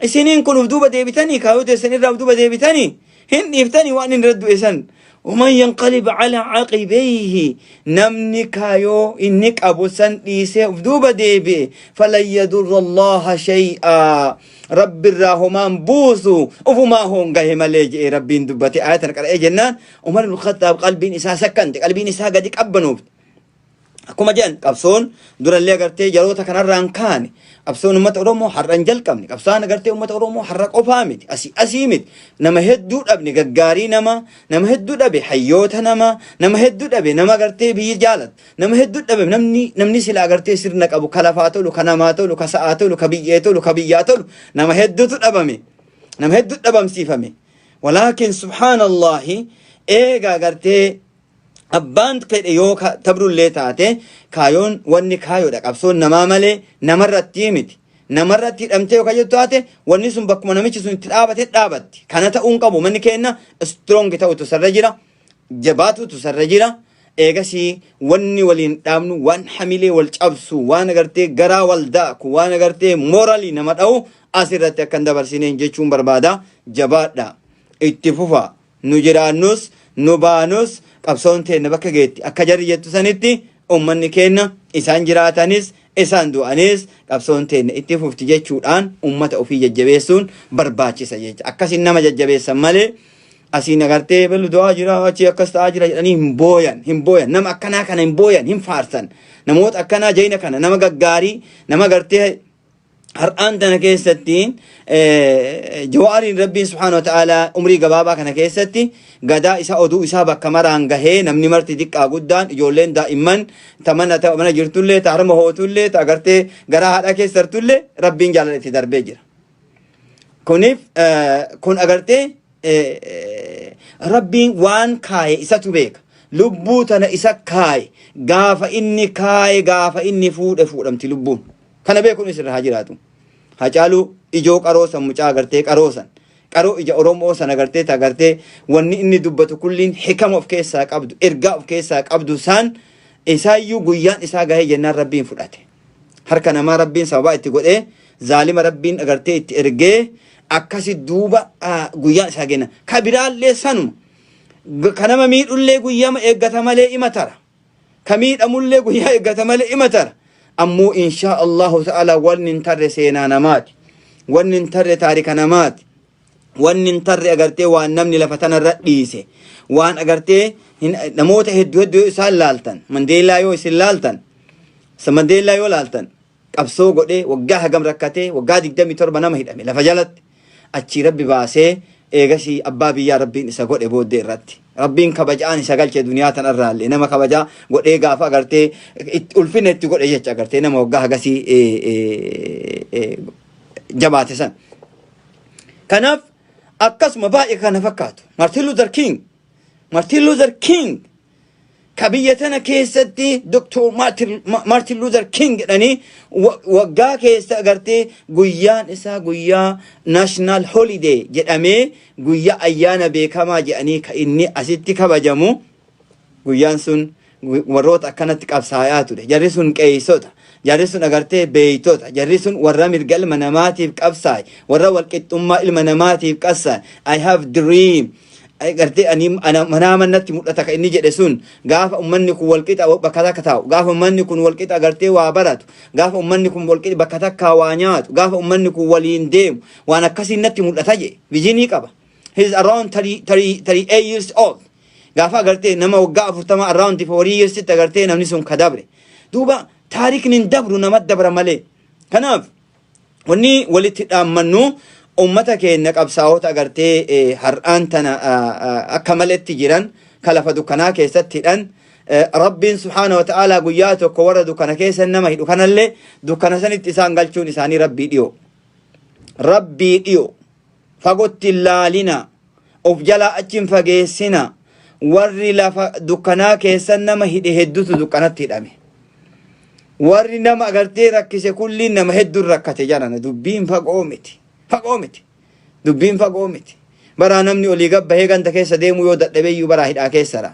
isiniin kun uf duuba deebitanii, kaayoo teessan irraa uf duuba deebitanii hin dhiiftanii waan inni irra du'e san. Waman yanqalib ala aqibayhi, namni kaayoo inni qabu san dhiisee uf duuba deebi'e, falan yadurra Allaha shay'aa, Rabbi irraa homaan buusu, ufumaa hoongahe malee je'ee Rabbiin dubbate. Ayatan qara'ee jennaan Umar ibn Khattaab qalbiin isaa sakkante, qalbiin isaa gadi qabbanoofte. Akkuma jedhan, qabsoon durallee agartee jaroota kanarraan kaane, qabsoon uummata Oromoo har'a hin jalqabne. Qabsaan agartee uummata Oromoo har'a qofaa miti, asii asii miti. Nama hedduu dhabne, gaggaarii nama, nama hedduu dhabe, hayyoota nama, nama hedduu dhabe, nama agartee biyyi jaalatu, nama hedduu dhabe. Namni sila agartee sirna qabu, ka lafaa tolu, ka namaa tolu, ka sa'aa tolu, ka biyyee tolu, ka biyyaa tolu, nama hedduutu dhabame, nama hedduu dhabamsiifame. Walaakin subhaanallahi, eega agartee abbaan fedhe yoo tabrullee taate, kaayoon wanni kaayoodha. Qabsoon namaa malee namarratti miti. Namarratti hidhamtee yoo kayyatu taate, wanni sun bakkuma namichi sun itti dhaabate dhaabatti. Kana ta'uun qabu. Manni keenya strong ta'utu sarra jira, jabaatutu sarra jira. Eegasii wanni waliin dhaabnu waan hamilee wal cabsu, waan agartee garaa wal daaku, waan agartee mooralii nama dha'u asirratti akkan dabarsineen jechuun barbaada. Jabaadha, itti fufa. Nu jiraannus nu baanus qabsoon teenna bakka geetti. Akka jarri jettu sanitti, ummanni keenya isaan jiraatanis isaan du'anis qabsoon teenna itti fufti jechuudhaan ummata ofii jajjabeessuun barbaachisa jecha. Akkasin nama jajjabeessan malee asiin agartee belu du'aa jira, achi akkas ta'aa jira jedhanii hin booyan, hin booyan. Nama akkanaa kana hin booyan, hin faarsan. Namoota akkanaa jayina kana, nama gaggaarii, nama agartee har'aan tana keessatti Jawaariin Rabbiin subhaanahu wa ta'aalaa umrii gabaabaa kana keessatti gadaa isaa, oduu isaa bakka maraan gahee, namni marti xiqqaa guddaan, ijoolleen daa'imman ta mana ta mana jirtullee, ta harma hootullee, ta agartee garaa haadhaa keessa jirtullee Rabbiin jaalala itti darbee jira. Kuniif kun agartee Rabbiin waan kaaye isatu beeka. Lubbuu tana isa kaaye, gaafa inni kaaye, gaafa inni fuudhe fuudhamti lubbuun. Kana beekuun isirra haa jiraatu. Hacaaluu ijoo qaroo san, mucaa agartee qaroo san, qaroo ija Oromoo san agartee ta agartee wanni inni dubbatu kulliin hikama of keessaa qabdu, ergaa of keessaa qabdu san, isaayyuu guyyaan isaa gahee jennaan Rabbiin fudhate. Harka namaa Rabbiin sababaa itti godhee, zaalima Rabbiin agartee itti ergee, akkasi duuba guyyaan isaa kenna. Ka biraallee sanuma. Ka nama miidhullee guyyama eeggata malee ima tara. Ka miidhamullee guyyaa eeggata malee ima tara. Ammoo inshaa Allahu ta'ala wanni hin tarre seenaa namaati. Wanni hin tarre taarika namaati. Wanni hin tarre agartee waan namni lafa tanarra dhiise. Waan agartee namoota hedduu hedduu yoo isaan laaltan, Mandeellaa yoo isin laaltan, Mandeellaa yoo laaltan, qabsoo godhee waggaa hagam rakkatee, waggaa 27 nama hidhame lafa jalatti, achii Rabbi baasee Eegasii abbaa biyyaa Rabbiin isa godhe booddee irratti. Rabbiin kabajaan isa galche duniyaa tanarraallee nama kabajaa godhee gaafa agartee ulfina itti godhe jecha agartee nama waggaa hagasii jabaate san. Kanaaf akkasuma baay'ee kana fakkaatu. Martin Luther King Martin Luther King ka biyya tana keessatti Dr. Martin Luther King jedhanii waggaa keessa agartee guyyaan isaa guyyaa National Holiday jedhamee guyyaa ayyaana beekamaa jedhanii ka inni asitti kabajamu guyyaan sun warroota akkanatti qabsaayaa ture. Jarri sun qeeysota. Jarri sun agartee beeytota. Jarri sun warra mirga ilma namaatiif qabsaa'e. Warra walqixxummaa ilma namaatiif qabsaa'e. I have dream. Gartee ani ana manaa natti mul'ata ka inni jedhe sun gaafa ummanni kun walqixa bakka takka taa'u, gaafa ummanni kun walqixa gartee waa baratu, gaafa ummanni kun walqixa bakka takkaa waa nyaatu, gaafa ummanni kun waliin deemu waan akkasii natti mul'ata jedhe. Vision qaba. He is around 30, 30, 38 years old. Gaafa agartee nama waggaa 40, around 40 years tti agartee namni sun ka dabre. Duuba taarikni hin dabru, nama dabra malee. Kanaaf wanni walitti dhaammannu ummata keenya qabsaa'ota agartee har'aan tana akka maletti jiran ka lafa dukkanaa keessatti hidhan, Rabbiin subhaana wa ta'aalaa guyyaa tokko warra dukkana keessa nama hidhu kanallee dukkana sanitti isaan galchuun isaanii Rabbii dhiyoo. Rabbii dhiyoo. Fagotti hin laalina. Of jalaa achi hin fageessina. Warri lafa dukkanaa keessa nama hidhe hedduutu dukkanatti hidhame. Warri nama agartee rakkise kulliin nama hedduun rakkate jedhana. Dubbiin fagoo miti. Fagoo miti. Dubbiin fagoo miti. Baraa namni olii gad bahee ganda keessa deemuu yoo dadhabe iyyuu baraa hidhaa keessara.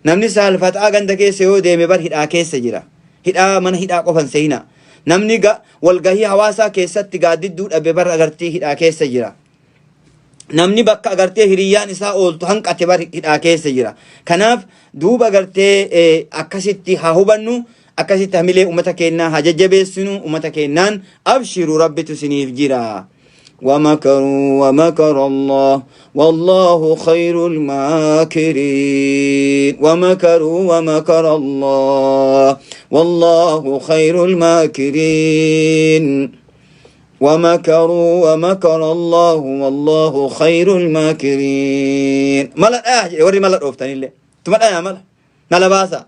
Namni saalfataa ganda keessa yoo deeme bar hidhaa keessa jira. Hidhaa mana hidhaa qofan seeyina. Namni walgahii hawaasaa keessatti gaaddidduu dhabe bar agartee hidhaa keessa jira. Namni bakka agartee hiriyyaan isaa ooltu hanqate bar hidhaa keessa jira. Kanaaf duuba agartee akkasitti haa hubannu, akkasitti hamilee uummata keenyaa haa jajjabeessinu, uummata keenyaan abshiru, Rabbitu isiniif jira. ومكروا ومكر الله والله خير الماكرين. ومكروا ومكر الله والله خير الماكرين. ومكروا ومكر الله والله خير الماكرين. Mala dhaa warri mala dhooftanillee tuma dhaa mala mala baasa.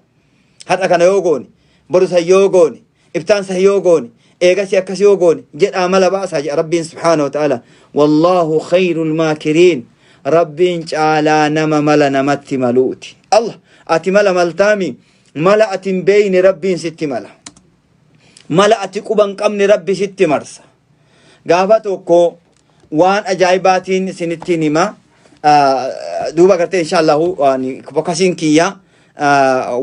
Har'a kana yoo goone, boru san yoo goone, ibtaan san yoo goone, eegasi akkas yoo goone jedhaa mala baasaa jedha Rabbiin subhaanahu wa ta'ala. Wallaahu khayrul maakiriin. Rabbiin caalaa nama mala namatti maluuti. Allah ati mala maltaami, mala ati hin beeyne Rabbiin sitti mala. Mala ati quba hin qabne Rabbi sitti marsa. Gaafa tokko waan ajaa'ibaatiin isinittiin hima. Duuba gartee inshaallahu focusiin kiyya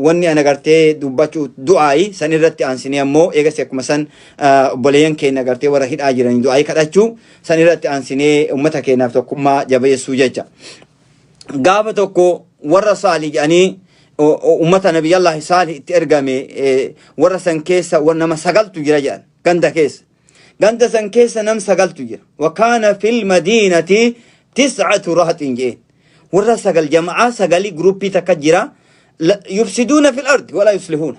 wanni ana gartee dubbachuu du'aayi san irratti aansinee ammoo eegas akkuma san obboleeyyan keenya gartee warra hidhaa jiran du'aayi kadhachuu san irratti aansinee uummata keenyaaf tokkummaa jabeessuu jecha. Gaafa tokko warra Saalih jedhanii uummata Nabiyyallahi Saalih itti ergame, warra san keessa nama sagaltu jira jedhan ganda keessa. Ganda san keessa nam sagaltu jira. وكان في المدينة تسعة رهط jeen. Warra sagal, jama'aa sagalii, groupii takka jira. يفسدون في الأرض ولا يصلحون.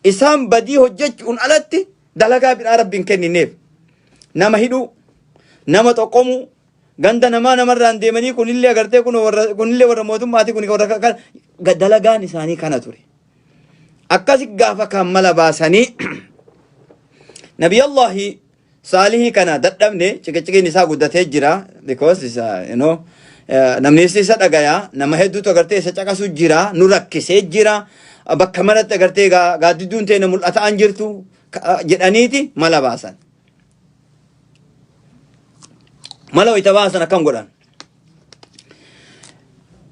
Isaan badii hojjechuun alatti dalagaa biraa Rabbiin kennineef. Nama hidhuu, nama xoqqomuu, ganda namaa namarraan deemanii kunillee agartee kun warra kunillee warra mootummaati, kun warra dalagaan isaanii kana ture. Akkasi gaafa kan mala baasanii Nabiyyallahi Saalihii kana dadhabne, ciqiciqiin isaa guddatee jira because isa namni isa dhagaya, nama hedduutu agartee isa caqasu jira, nu rakkisee jira, bakka maratti agartee gaaddidduun teenya mul'ataan jirtu jedhaniiti mala baasan. Mala wayita baasan akkam godhan?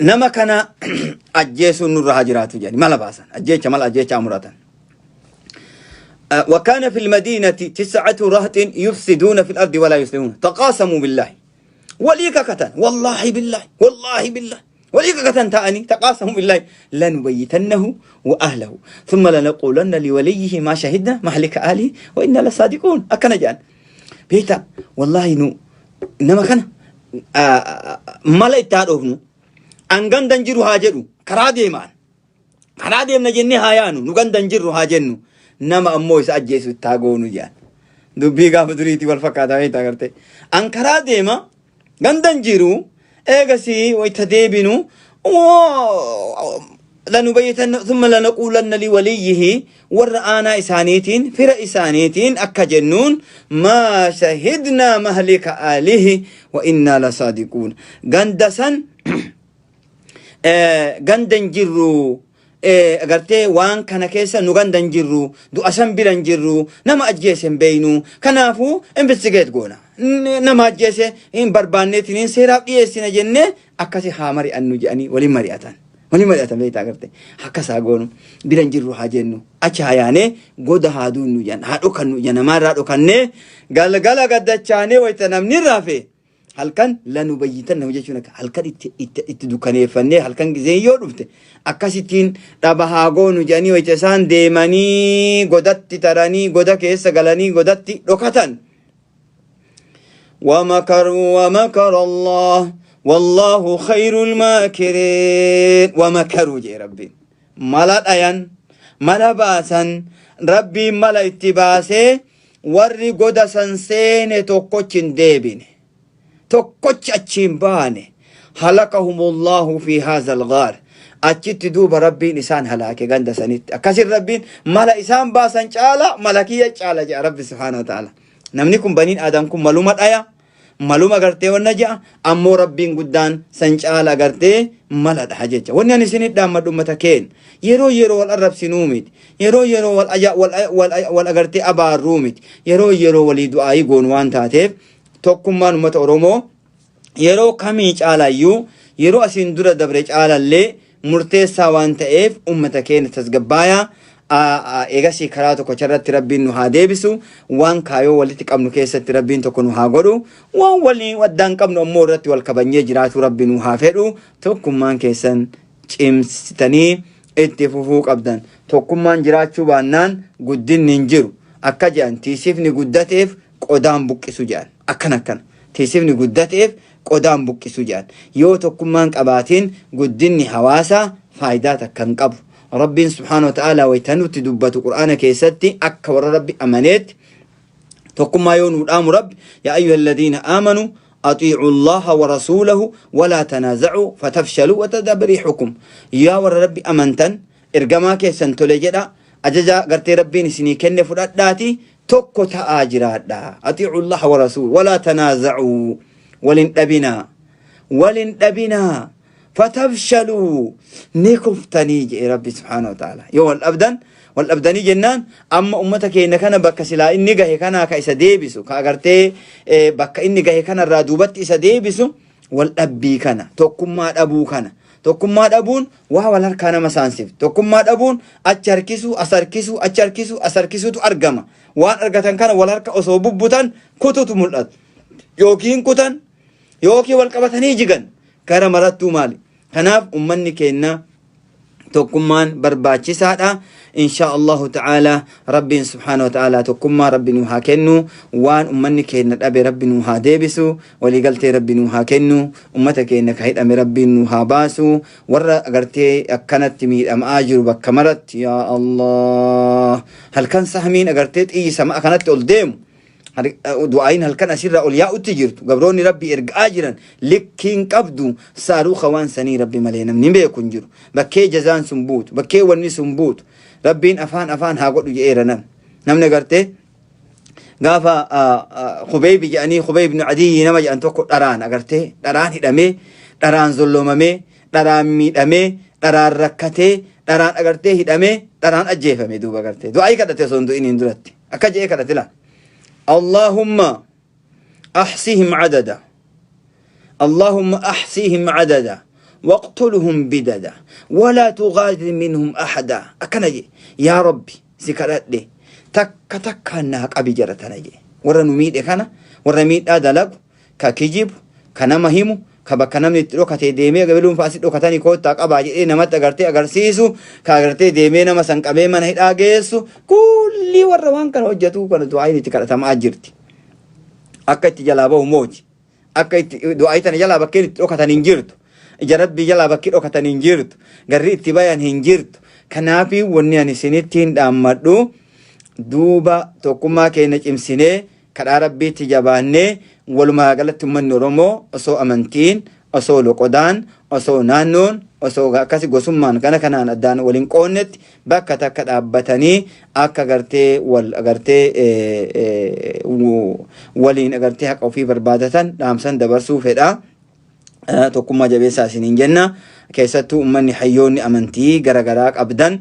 Nama kana ajjeesuun nurra haa jiraatu jedhani mala baasan, ajjeecha mala ajjeechaa muratan. وكان في المدينة تسعة رهط يفسدون في الأرض ولا يصلحون. تقاسموا بالله walii kakatan. والله بالله، والله بالله walii kakatan ta'anii تقاسموا بالله لنبيتنه وأهله ثم لنقولن لوليه ما شهدنا مهلك أهله وإنا لصادقون. Akkana jedhan beektaa, wallahi nu nama kana mala itti haa dhoofnu, an gandan jiru haa jedhu, karaa deemaan karaa deemna jennee haa yaanu, nu gandan jirru haa jennu, nama ammoo isa ajjeesu itti haa goonu jedhan. Dubbii gaafa duriitii wal fakkaataa beektaa, agartee an karaa deema gandan jiru. Eegasii wayta deebinu lanubayyitanna thumma lanaquulanna liwaliyyihi warra aanaa isaaniitiin fira isaaniitiin akka jennuun maa shahidnaa mahlika aalihi wa innaa lasaadiquun ganda san ganda hin jirru agartee waan kana keessa nu ganda hin jirru du'a san bira hin jirru nama ajjeese hin beeynu kanaafuu investigate goona nama ajjeese hin barbaanneetiin seeraaf dhiyeessina jennee akkasi haa mari'annu jedhanii waliin mari'atan. Waliin mari'atan beektaa agartee akkas haa goonu bira hin jirru haa jennu achi haa yaanee goda haa duunnu jedhan haa dhokannu ija namaarraa dhokannee galgala gaddachaanee wayita namni rafe halkan lanubayyitannahu jechuun akka halkan itti itti itti dukkaneeffannee halkan gizeen yoo dhufte akkasittiin dhaba haa goonu jedhanii wayita isaan deemanii godatti taranii goda keessa galanii godatti dhokatan. ومكروا ومكر الله والله خير الماكرين ومكروا جي ربي ملا دايان ملا باسن ربي ملا اتباسي Warri goda san seene tokkochi hin deebine. Tokkochi achi hin baane. Halakahumullaahu fi haazal gaar. Achitti duuba Rabbiin isaan halaake ganda sanitti. Akkasin Rabbiin mala isaan baasan caala mala kiyya caala jedha Rabbi subhaanahu wa ta'ala. Namni kun baniin Aadam kun maluma dhaya. Maluma gartee wanna je'a ammoo Rabbiin guddaan san caala gartee mala dhaha jecha. Wanni ani isinit dhaammadhu ummata keen yeroo yeroo wal arrabsinuu miti. Yeroo yeroo wal aja wal wal wal agartee abaarruu miti. Yeroo yeroo walii du'aayii goonu waan taateef tokkummaan ummata Oromoo yeroo kamii caalaayyuu yeroo asiin dura dabre caalallee murteessaa waan ta'eef ummata keenya tasgabbaayaa eegasii karaa tokkocha irratti Rabbiin nu haa deebisu waan kaayoo walitti qabnu keessatti Rabbiin tokko nu haa godhu waan walii waddaan qabnu ammoo irratti wal kabanyee jiraatu Rabbi nu haa fedhu tokkummaan keessan cimsitanii itti fufuu qabdan tokkummaan jiraachuu baannaan guddinni hin jiru akka jedhan tiisifni guddateef qodaan buqqisu jedhan akkana akkana tiisifni guddateef qodaan buqqisu jedhan. Yoo tokkummaan qabaatiin guddinni hawaasaa faayidaa takka hin qabu. Rabbiin subhaanahu wa ta'aalaa wayta nutti dubbatu Qur'aana keessatti akka warra Rabbi amaneetti tokkummaa yoo nuu dhaamu Rabbi yaa ayyuha alladhiina aamanu axiicu Allaha wa rasuulahu walaa tanaaza'uu fatafshaluu wa tadhhaba riihukum. Yaa warra Rabbi amantan ergamaa keessan tole jedha ajaja gartee Rabbiin isinii kenne fudhadhaati tokko ta'aa jiraadha. Axiicu Allaha wa rasuul walaa tanaaza'uu walin dhabinaa walin dhabinaa fatafshaluu ni kuftanii jedhe Rabbi subhaanahu wa ta'ala. Yoo wal dhabdan wal dhabdanii jennaan amma ummata keenya kana bakka silaa inni gahe kanaa ka isa deebisu ka agartee bakka inni gahe kanarraa duubatti isa deebisu wal dhabbii kana tokkummaa dhabuu kana tokkummaa dhabuun waa wal harkaa nama saansifti tokkummaa dhabuun achi harkisuu as harkisuu achi harkisuu as harkisuutu argama waan argatan kana wal harka osoo bubbutan kututu mul'ata yookiin kutan yookiin wal qabatanii jigan gara marattuu maali kanaaf ummanni keenya tokkummaan barbaachisaadha. Insha Allahu ta'ala Rabbiin subhaanahu wa ta'ala tokkummaa Rabbi nuu haa kennu. Waan ummanni keenya dhabe Rabbi nuu haa deebisu. Waliigaltee Rabbi nuu haa kennu. Ummata keenya ka hidhame Rabbiin nuu haa baasu. Warra agartee akkanatti miidhamaa jiru bakka maratti yaa Allah. Halkan sahmiin agartee xiyyi sama kanatti ol deemu. Du'aayin halkan asirraa ol yaa'utti jirtu gabroonni rabbi erga'aa jiran likkiin qabdu saaruuka waan sanii rabbi malee namni beeku hin jiru bakkee jazaan sun buutu bakkee wanni sun buutu rabbiin afaan afaan haa godhu je'eera nam namni agartee gaafa Khubeybi jedhanii Khubeyb ibn Adiyyi nama jedhan tokko dharaan agartee dharaan hidhamee dharaan zolloomamee dharaan miidhamee dharaan rakkatee dharaan agartee hidhamee dharaan ajjeefame duuba agartee du'aayii kadhate osoo hin du'iniin duratti Akka je'ee kadhate laa. Allahumma ahsihim adada. Allahumma ahsihim adada. Waqtulhum bidada. Walaa tugaadir minhum ahada. Akkana je'e. Yaa Rabbi si kadhadhe. Takka takkaan naa qabi jara tana je'e. Warra nu miidhe kana warra miidhaa dalagu ka kijibu, ka nama himu, ka bakka namni itti dhokate deemee gabeluun fa'a si dhokatanii koottaa qabaa jedhee namatti agartee agarsiisu, ka agartee deemee nama san qabee mana hidhaa geessu, kullii warra waan kana hojjetuu kana du'aayin itti kadhatamaa jirti. Akka itti jalaa bahu mooti. Akka itti du'aayii tana jalaa bakkeen itti dhokatan hin jirtu. Ija rabbii jalaa bakki dhokatan hin jirtu. Garri itti bayan hin jirtu. Kanaafi wanni ani isinitti hin dhaammadhu duuba tokkummaa keenya cimsinee kadhaa Rabbiitti jabaannee walumaa galatti ummanni Oromoo osoo amantiin, osoo loqodaan, osoo naannoon, osoo akkasi gosummaan kana kanaan addaan wal hin qoonnetti bakka takka dhaabbatanii akka gartee wal agartee waliin agartee haqa ofii barbaadatan dhaamsan dabarsuu fedha. Tokkummaa jabeessaa isiniin jenna. Keessattuu uummanni hayyoonni amantii garaagaraa qabdan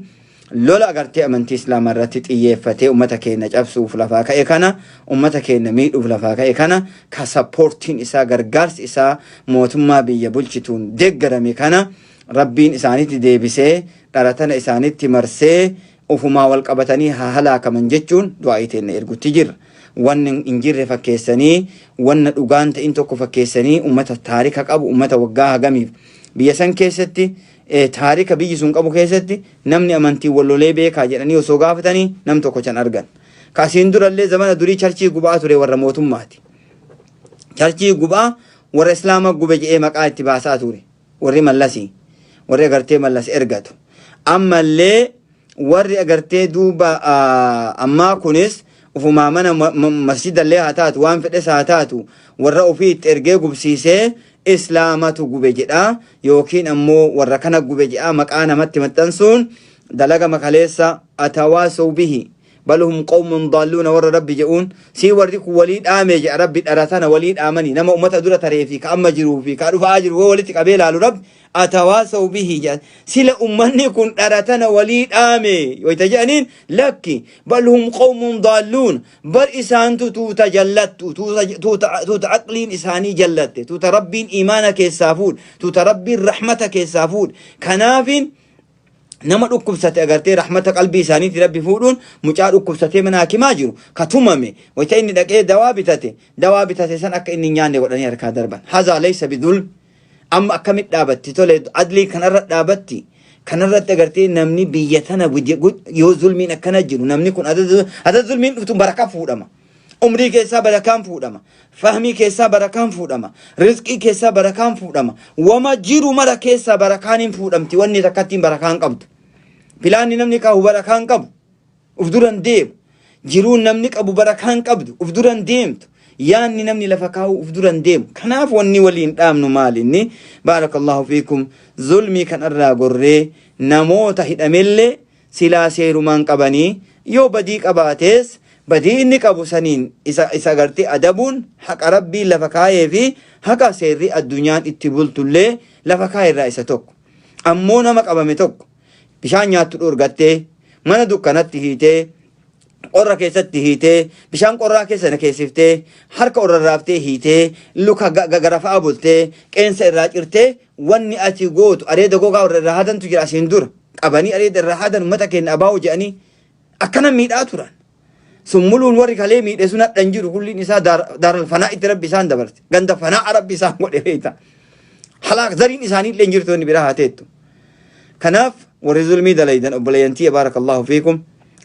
lola agartee amantii islaamaa irratti xiyyeeffatee uummata keenya cabsuuf lafaa ka'e kana, uummata keenya miidhuuf lafaa ka'e kana, ka supportiin isaa, gargaarsi isaa mootummaa biyya bulchituun deeggarame kana, Rabbiin isaanitti deebisee dharatana isaanitti marsee ufumaa wal qabatanii haa halaakaman jechuun du'aa'ii teenna ergutti jirra. Wanni hin jirre fakkeessanii, wanna dhugaan ta'in tokko fakkeessanii, ummata taarika qabu, ummata waggaa hagamiif biyya san keessatti taarika biyyi sun qabu keessatti namni amantii wal lolee beekaa jedhanii osoo gaafatanii nam tokko can argan. Ka asiin durallee zamana durii charchii gubaa ture warra mootummaati. Charchii gubaa warra Islaama gube jedhee maqaa itti baasaa ture. Warri Mallasii, warri agartee Mallas ergatu. Ammallee warri agartee duuba ammaa kunis ufumaa mana masjidallee haa taatu, waan fedhes haa taatu, warra ofii itti ergee gubsiisee Islaamatu gube jedha yookiin ammoo warra kana gube jedha maqaa namatti maxxansuun dalaga makaleessa. Atawaasow bihi bal hum qawmun daalluuna warra Rabbi je'uun sii warri kun walii dhaame je'a Rabbi. Dhara tana walii dhaamanii nama ummata dura taree fi ka amma jiruu fi ka dhufaa jiru walitti qabee laalu Rabbi atawaasaw bihi jedhan. Sila ummanni kun dhara tana walii dhaame wayta je'aniin, lakki, bal hum qawmun daalluun, bar isaantu tuuta jallattu, tuuta aqliin isaanii jallatte, tuuta Rabbiin imaana keessaa fuudhe, tuuta Rabbiin rahmata keessaa fuudhe. Kanaafin nama dhukkubsate agartee rahmata qalbii isaaniitti Rabbi fuudhuun mucaa dhukkubsatee mana hakimaa jiru ka tumame, wayta inni dhaqee dawaa bitate, dawaa bitate san akka inni hin nyaanne godhanii harkaa darban. Hazaa laysa bidhulm. Amma akkamitti dhaabatti? Tole, adlii kanarra dhaabatti. Kanarratti agartee namni biyya tana yoo zulmiin akkana jiru, namni kun adada zulmiin dhuftu barakaa fuudhama. Umrii keessaa barakaan fuudhama. Fahmii keessaa barakaan fuudhama. Rizqii keessaa barakaan fuudhama. Wama jiru mara keessaa barakaan hin fuudhamti. Wanni takkattiin barakaan qabdu. Pilaanni namni kaahu barakaan qabu. Uf duran deemu. Jiruun namni qabu barakaan qabdu. Uf duran deemtu. Yaanni namni lafa kaa'u uf duran deemu. Kanaaf wanni waliin dhaamnu maali inni? Baarakallahu fiikum. Zulmii kanarraa gorree namoota hidhamellee silaa seerumaan qabanii, yoo badii qabaatees badii inni qabu saniin isa agartee adabuun haqa Rabbiin lafa kaayee fi haqa seerri addunyaan itti bultullee lafa kaayerraa isa tokko. Ammoo nama qabame tokko bishaan nyaattu dhoorgattee, mana dukkanatti hiitee, qorra keessatti hiitee, bishaan qorraa keessa na keessiftee, harka orrarraaftee hiitee, luka garafa'aa bultee, qeensa irraa cirtee, wanni ati gootu areeda gogaa warra irraa hadantu jira. Asiin dura qabanii areeda irraa hadan ummata keenya abaa'u jedhanii akkana miidhaa turan. Sun muluun warri kalee miidhe sun hadha hin jiru, kulliin isaa daaral fanaa itti Rabbi isaan dabarse. Ganda fanaa Rabbi isaan godhe beekta. Halaak zariin isaanii illee hin jirtu, inni biraa haa teettu. Kanaaf warri zulmii dalaydan, obboleeyyan tiyya, baarakallahu fiikum,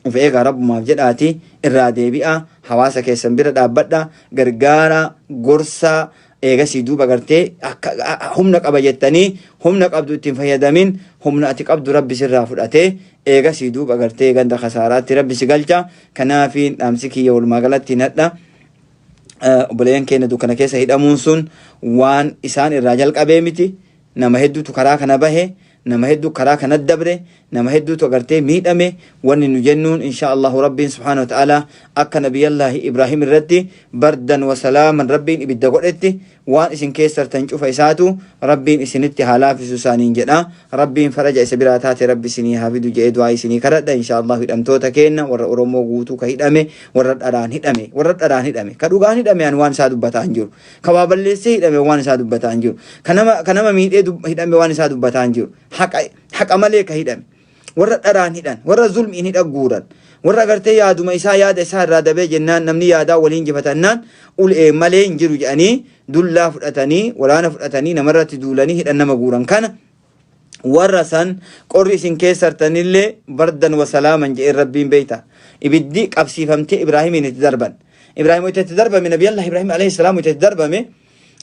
of eegaa, Rabbumaaf jedhaati irraa deebi'aa, hawaasa keessan bira dhaabbadha, gargaara, gorsaa. Eegasii duuba gartee akka humna qaba jettanii humna qabdu ittiin fayyadamin. Humna ati qabdu Rabbi sirraa fudhatee eegasii duuba gartee ganda kasaaraatti Rabbi si galcha. Kanaafi dhaamsi kiyya walumaa galatti nadha obboleeyyan keenya dukkana keessa hidhamuun sun waan isaan irraa jalqabee miti. Nama hedduutu karaa kana bahe, nama hedduu karaa kana dabre, nama hedduutu agartee miidhame. Wanni nu jennuun, insha Allahu Rabbiin subhaanahu wa ta'ala akka Nabiyallaahi Ibraahim irratti bardan wa salaaman Rabbiin ibidda godhetti, waan isin keessartan cufa isaatu Rabbiin isinitti haa laafisu isaaniin jedha. Rabbiin faraja isa biraa taate Rabbi isinii haa fidu jedhee du'aa isinii kadhadha. Insha Allahu hidhamtoota keenna warra Oromoo guutuu ka hidhame, warra dharaan hidhame, warra dharaan hidhame, ka dhugaan hidhame an waan isaa dubbataa hin jiru. Ka waa balleessee hidhame waan isaa dubbataa hin jiru. Ka nama miidhee hidhame waan isaa dubbataa hin jiru. Haqa malee ka hidhame. Warra dharaan hidhan, warra zulmiin hidha guuran, warra agartee yaaduma isaa yaada isaa irraa dabee jennaan, namni yaadaa waliin jifatannaan ulee malee hin jiru jedhanii dullaa fudhatanii, waraana fudhatanii namarratti duulanii hidhan nama guuran kana, warra san qorri isin keessartanillee bardan wa salaaman jedheen Rabbiin beeyta. Ibiddi qabsiifamtee Ibraahimiin itti darban. Ibraahim itti darbame, Nabiyallah Ibraahim alayhi salaam itti darbame,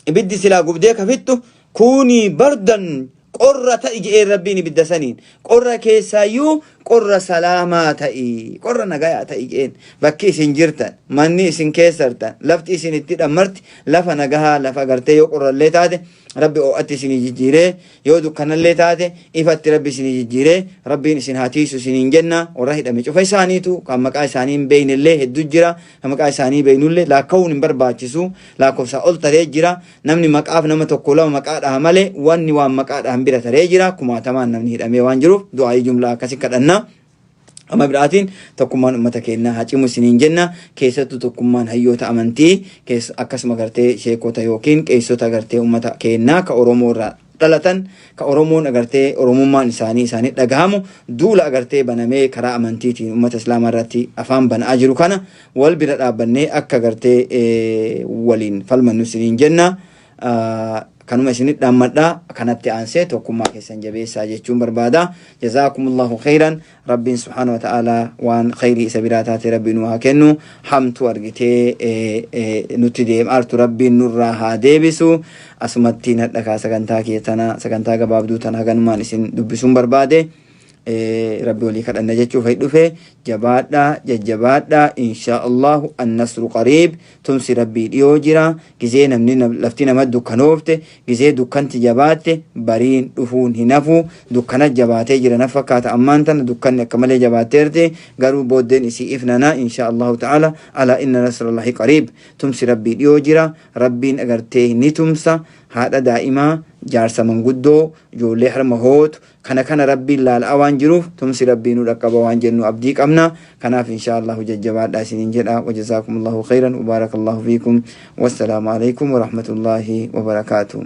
ibiddi silaa gubdee kafittu kuunii bardan qorra ta'i jedheen Rabbiin ibidda saniin. Qorra keessaayyuu Qorra salaamaa ta'i, qorra nagayaa ta'i jeen. Bakki isin jirtan, manni isin keessartan, lafti isin itti hidhan marti lafa nagahaa, lafa gartee yoo qorrallee taate Rabbi oo'atti isinii jijjiiree, yoo dukkanallee taate ifatti Rabbi isinii jijjiiree, Rabbiin isin haa tiiysu isiniin jenna. Warra hidhame cufa isaaniitu kan maqaa isaanii hin beeynellee heddu jira, kan maqaa isaanii beeynullee laakkawuun hin barbaachisu, laakkofsaa ol taree jira. Namni maqaaf nama tokko lama maqaa dhaha malee wanni waan maqaa dhahan bira taree jira. Kumaatamaan namni hidhamee waan jiruuf du'aayii jumlaa akkasi kadhanna. Amma biraatiin tokkummaan uummata keenyaa haa cimu isiniin jenna. Keessattuu tokkummaan hayyoota amantii akkasuma gartee sheekota yookiin qeessota gartee uummata keenyaa ka Oromoo irraa dhalatan ka Oromoon agartee Oromummaan isaanii isaanii dhagahamu duula agartee banamee karaa amantiitiin uummata Islaamaa irratti afaan bana'aa jiru kana wal bira dhaabbannee akka gartee waliin falmannu isiniin jenna. Kanuma isinit dhaammadha. Kanatti aansee tokkummaa keessan jabeessaa jechuun barbaada. Jazaakumullahu khayran. Rabbiin subhaanahu wa ta'ala waan khayrii isa biraa taate Rabbi nu haa kennu. Hamtuu argitee nutti deemaartu Rabbiin nurraa haa deebisu. Asumatti nadha kaa sagantaa kiyya tana sagantaa gabaabduu tana haganumaan isin dubbisuun barbaade. Rabbi walii kadhanna jechuuf hay dhufe. Jabaadhaa, jajjabaadhaa, inshaa Allahu annasru qariib, tumsi Rabbii dhiyoo jira. Gizee namni lafti nama dukkanoofte, gizee dukkanti jabaatte, bariin dhufuun hin hafu. Dukkana jabaatee jira na fakkaata, ammaan tana dukkanni akka malee jabaatteerti, garuu booddeen isii ifnana inshaa Allahu ta'ala. Alaa inna nasrallahi qariib, tumsi Rabbii dhiyoo jira. Rabbiin agartee ni tumsa haadha daa'imaa, jaarsa manguddoo, ijoollee harma hootu kana kana Rabbiin laalaa waan jiruuf tumsi Rabbii nu dhaqqaba waan jennu abdii qabna. Kanaaf inshaa Allahu jajjabaadhaa isiniin jedha. Wajazaakumullahu khayran wabaarakallahu fiikum. Wassalaamu alaikum warahmatullaahi wabarakaatu.